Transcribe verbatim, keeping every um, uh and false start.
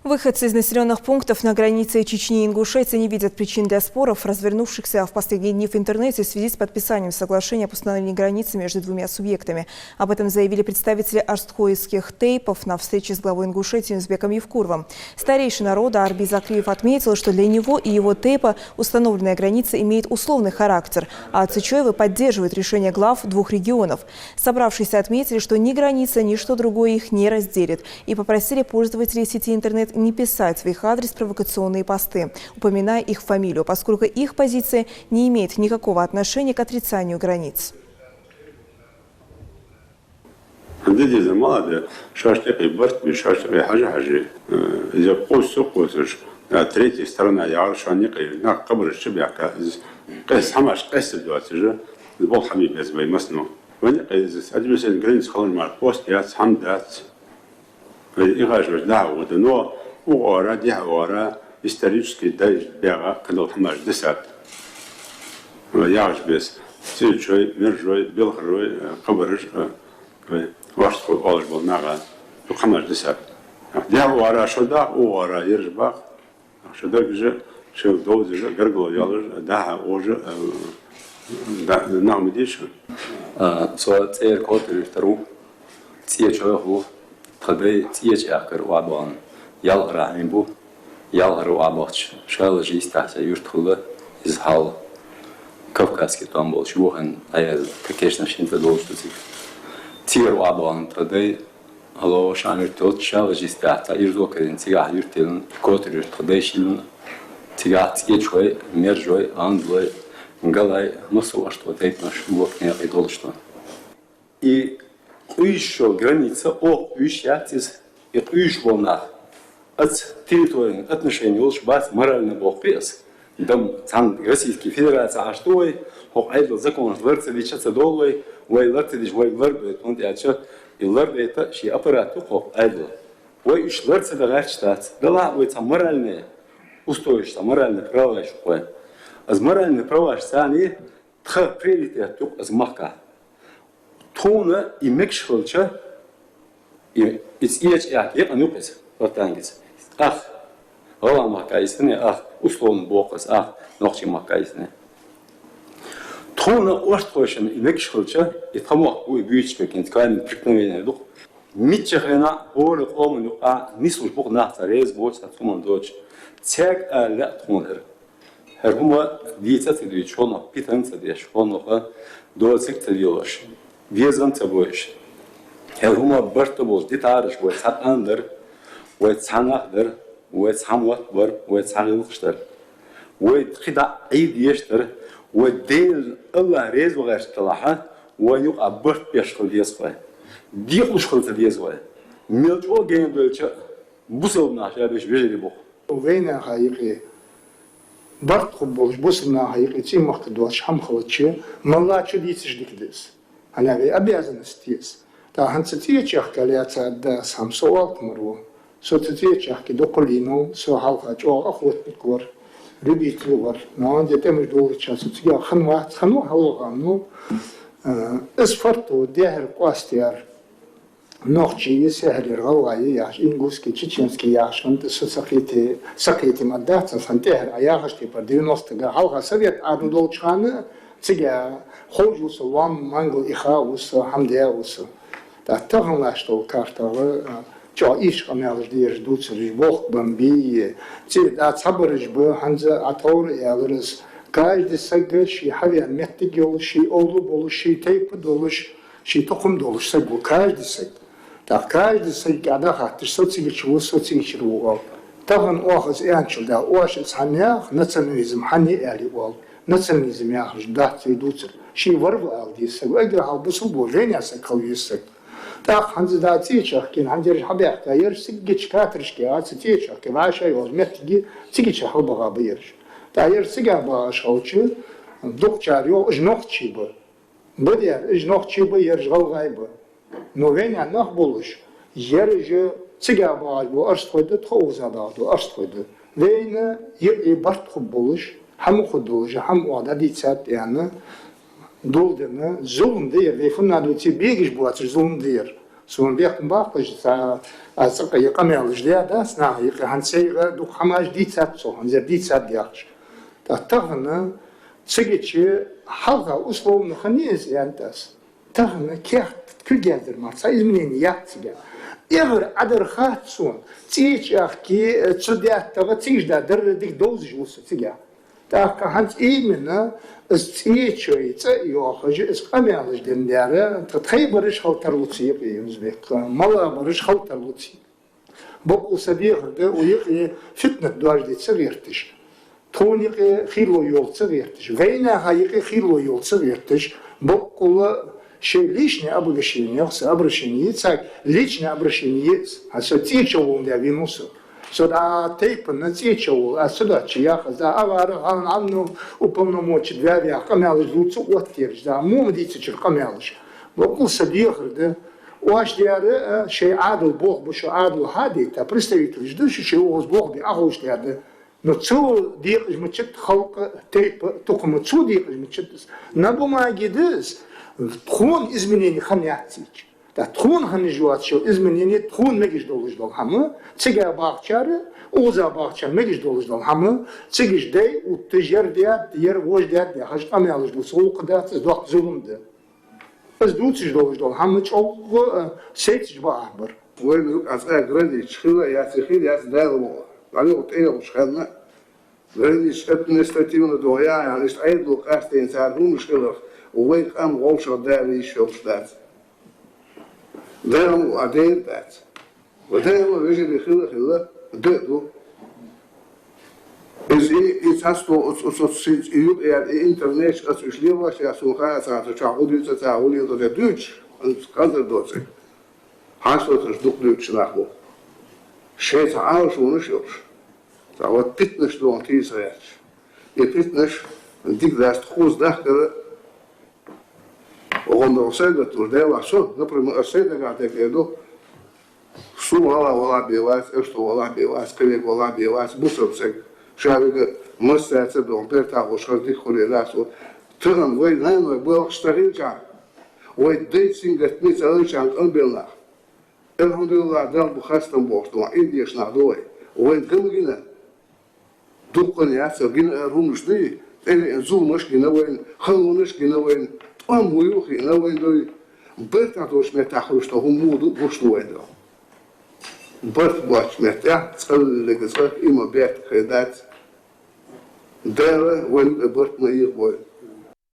Выходцы из населённых пунктов на границе Чечни и Ингушетии не видят причин для споров, развернувшихся в последние дни в интернете в связи с подписанием соглашения об установлении границы между двумя субъектами. Об этом заявили представители аштхойских тейпов на встрече с главой Ингушетии Юнус-Беком Евкуровым. Старейшина народа Арби Закриев отметил, что для него и его тейпа установленная граница имеет условный характер, а ацечоевы поддерживают решение глав двух регионов. Собравшиеся отметили, что ни граница, ни что другое их не разделит, и попросили пользователей сети интернет не писать в их адрес провокационные посты, упоминая их фамилию, поскольку их позиция не имеет никакого отношения к отрицанию границ. Дидиза молодец, шоаш тӀакхий барт бе, шоаш тӀакхий хьажа-хьажа, э, из кхувс ца кхувсаш, а, третья сторона яхар шоана юкъе, нах кхабараш чубаьхка, из къес-, хӀамаш къестар доацаш, из болх хьабе беза вай массанена. Вайна юкъе из административни граница хилар мара пост яц, хӀама дац. Вай ихажваш дагӀа вода, но укх оагӀора, дехьа оагӀора исторически дайш бегӀа кхыдола хӀамаш дисад. Вай яхаш беса, цӀечой, мержой, белхарой, э, кхабараш, э, вай орстхой оалаш бола нах, цу хӀамаш дисад. Дехьа оагӀора шо дагӀа, укх оагӀора ераш багӀа, шо дагажа, шо довзажа, гаргало йоаллаш, дагӀа, ожа, э, да, нах ма дий шо. А, со цӀера котаруьйтар ву, цӀечоех ву, тха дай цӀеча аьхкар ва бан, ялхара хьийна бу. Ялхара ва бахча, шала жистахьца юрт хилла, из хьал Кавказский тӀом болча вохин, а, конечно, шинца долаш ду цига. Цигара ва бан тха дай, алло, шан юрт йолча шала жистахьца, ирзо кадин цигахь юрт йилна, котар юрт тха дай шилна, цигахь цӀечой, мержой, гӀандалой, галай, массо а аштхой тайпанаш вокхе некъе долаш ду. И къуьйсуш йола граница оаха къуьйсуш яц из, и къуьйсуш бола нах. Аца территорен отношени йолаш бац, морально боху аз. Дам цхьана Российски Федераци Ӏаш ду вай, хӀокху Ӏедал законаш лар ца дича ца довла вай, вай лар ца дича вай лар дойту, хӀунда аьлча и лар дайта шен аппарат ю кху Ӏедала. Вай уьш лар ца дан гӀерташ дац, делахь а вай цхьа моральный устоеш, цхьа моральный праваш ю вай. Аз моральный праваш царна Тха приоритет ю-кх из махкахь. Тхуна и мегаш хилча, и, и цӀеча аьхка якъан ю-кх из, вартангица. Ах, гӀалгӀай махка йисте, ах, условно боху аз, ах, нохчий махка йисте. Тхуна, орстхошна и мегаш хилча, и тха мохк бу и буьйцуш бекинца, кхоьллина преткновение ду-кх. Мичча хенахь хӀора къоман юкъахь нислуш бу-кх нах, цхьа реза боцу, цхьа цхьа хӀума доцуш. Цаьрга ала лаьа тхуна хӀара. ХӀара хӀума дийца ца дуьйцуш, хӀонах питана ца деш, хӀонах доцург ца делош, безам ца бойуш. ХӀара хӀума барт а болуш, дитараш вай цхьа къам дара, вай цхьа нах дара, вай цхьа мотт бара, вай цхьа гӀиллакхаш дара. Вай кхидӀа а Ӏийр дезаш дара, вай Дела АллахӀ реза вахарца делахь, вайна юкъахь барт беш хила деза вай. Декъалуш хила ца деза вай. Мел чӀогӀа гена дойлча а, бусалба нах ша беш вежарий бу-кх. Вайнаха юкъе барт хургболуш, бусалба наха юкъе цӀий махка доцуш хӀама хилча, малла чу дийцаш дика деза. ХӀана вай обязанность еза. ТӀаккха хӀанз цу цӀеча аьхка лаьцад ас хӀама со оалта мара ву. Со цу цӀеча аьхка дукха лийнав, со хьалха чӀогӀа охотник вар, любитель вар. Но хӀанз тӀемаш доллуча со цигахь хинна вац, хинна ву хьалха, ну, э, из фарт ву, дехьара къоастаяр. Нохчий я, сехьарера гӀалгӀай я яхаш, ингушский, чеченский яхаш, хӀунда со сакхете, сакхете ма дац, сан тӀехьара а яхаш тӀепара девяносто га хьалха совет Ӏадал долчу хана, цига ховш ву со, лом мангал иха а ву со, хьамде а ву со. ТӀаккха тахана лаьтташ долу картагӀа, а, чӀогӀа ийрча къамелаш дезаш дуцурш, бохк бан бий, цӀе а цхьабараш ба, хӀанз а товра а ялар ас. Каждый сага ший хьавеан меттиг йолуш, ший овла болуш, ший тайпа долуш, ший тукхум долуш саг ву каждый саг. ТӀаккха каждый саг кӀа дӀахатташ, со цигача ву, со цигачара ву оал. Тахана оха аса аьнначул дела, оша аса хьаннех, национализм хьанне аьлли оал. Национализм яхаш дац вай дуцар. Ший вар ва ала деза саг. Эггара хьалха бусалба ву, вене саг хила веза саг. ТӀаккха хӀанз да цӀеча аьхкина, хӀанз ерш хьабаьхка, ерш цигача катарашка яха, цу цӀеча аьхка вӀашагӀ йолчу меттиге цигача хьалабаха ба ерш. ТӀаккха ерш цигахь бахаш хилча, дукхачара йоах, уж нохчий ба. Бадер, уж нохчий ба, ерш гӀалгӀай ба. Но вайна нах болуш, ерш цигахь бахаш бу орстхой да, тхо уза бахаш бу орстхой да. Вайна юкъе барт хургболуш, хӀама хургдолуш, хӀама оха дӀадийцад аьнна, дулдина, зулам да ер, вай хӀунна дуьйций бегаш боцуш зулам да ер. Сона бехк ма баккхалаш, цхьа, аз цкъа е къамаьлаш даь дац наха юкъе, хӀанз цигара дукха хӀамаш дийцад цо, хӀанз ер дийцад яхаш. ТӀаккха тахан цигача хьалха условно хиннай из, аьннад аз. Тахан кехат кулг яздар мара цхьа изменени яц цига. Эггара Ӏадар хац сона, цӀеча ахки, цу даьттагӀа цигаш да дарра дика довзаш ва со цига. ТӀаккха хӀанз именно из цӀечой цӀа йоахаш, из къамаьлаш денна дар, тха тхоай бараш хила тарлу цу юкъе, Юнус-Бек, малагӀа бараш хила тарлу цу юкъе. Боккъала са дехар да, укх юкъе фитнат доажадеш ца гӀерташ, тхона юкъе хило йолаш ца гӀерташ, вайнаьха юкъе хило йолаш ца гӀерташ, боккъала шоай личный обращени, йоах со, обращени я царга, личный обращени я из. ХӀанз со цӀеча волча даь венав со. Со дӀа тайпан цӀеча вола, аз цу даьча яхаш, аз дӀа агӀара хьалха Ӏамно уполномоченный ваьв яха къамаьлаш дувц цу оттаераш, аз мо ма дийцача къамаьлаш. Боккъала са дехар да. Оаш дар, а, шоай Ӏаьдал болх бу, шо Ӏаьдал хьадайта, представителаш да шо, шоай укхаза болх бе Ӏоховшадаьр да. Но цо декъаш ма дац халкъ, тайпа, тукхам, цо декъаш ма дац из. На бумаге да из, тхона изменени хиннаяц цигача. ТӀаккха тхона хиннаш йоацаш йола изменени, тхона мегаш долаш дола хӀама, цига бахачар, укхаза бахачар мегаш долаш дола хӀама, цигаш дай, отташ, ер даьд, ер вож даьд яхаш къамаьлаш дувца гӀулакх дац, из доккха зулам да. Из дувцаш долаш дола хӀама чӀоагӀа, а, сецаш бакъахьа бар. Вайна юкъе цкъа граница хила яц, хила яц, Дала мукъагӀа. ДӀайоагӀа тӀайоагӀача хана граница административни догӀа я, яхаш, иштта Ӏаьдало къаьстта цар хӀамаш хиларах, вай къам вӀашагӀ дала йиш йолаш дац. Дала мукъагӀа дер дац. Ва Дала вежарий хила, хила, да а ду. Из и, и цхьа стол, оц, оц, оц, и юкъе яр, и интернет, оц уж лелаш яр, сона хаьа, цхьа, цхьа чу гӀо дувца, цхьа гӀо леладу, дуьйцуш, оц кӀанзар доацар. Хьаштагаш дукха дуьйцуш нах бу. Шоай цхьа Ӏалашонаш йолаш. Цхьа вот питнаш догӀан тийса гӀерташ. И питнаш дика дац, тхоца дахкар, гӀо ма дий, сайгара тур дела со, например, аз сайгара дехкар ду, со вала, вала бе вац, эшто вала бе вац, кхывег вала бе вац, бусалба саг. Ша вига массаца догӀан бертахош хаз дика хуле дац. Тахан вай наной балхаш ца хилча, вай дай сингаттаме ца хилча къамбелнах. Алхьамдулиллахь, Далла ба хастам болаш да, Ӏийна дешаш нах да вай. Вай гам гина. Дуккха яц, гина ар хӀамаш да, тӀавеана зуламаш гина вайна, халонаш гина вайна, тӀом муйла хинна вайна дой. Барт тӀа долча меттах хургдола хӀама муду гуш да вайна. Барт боацача меттах цкъа лега цкъа има бетта хедац. Дала вайна барт ма эгӀабойла.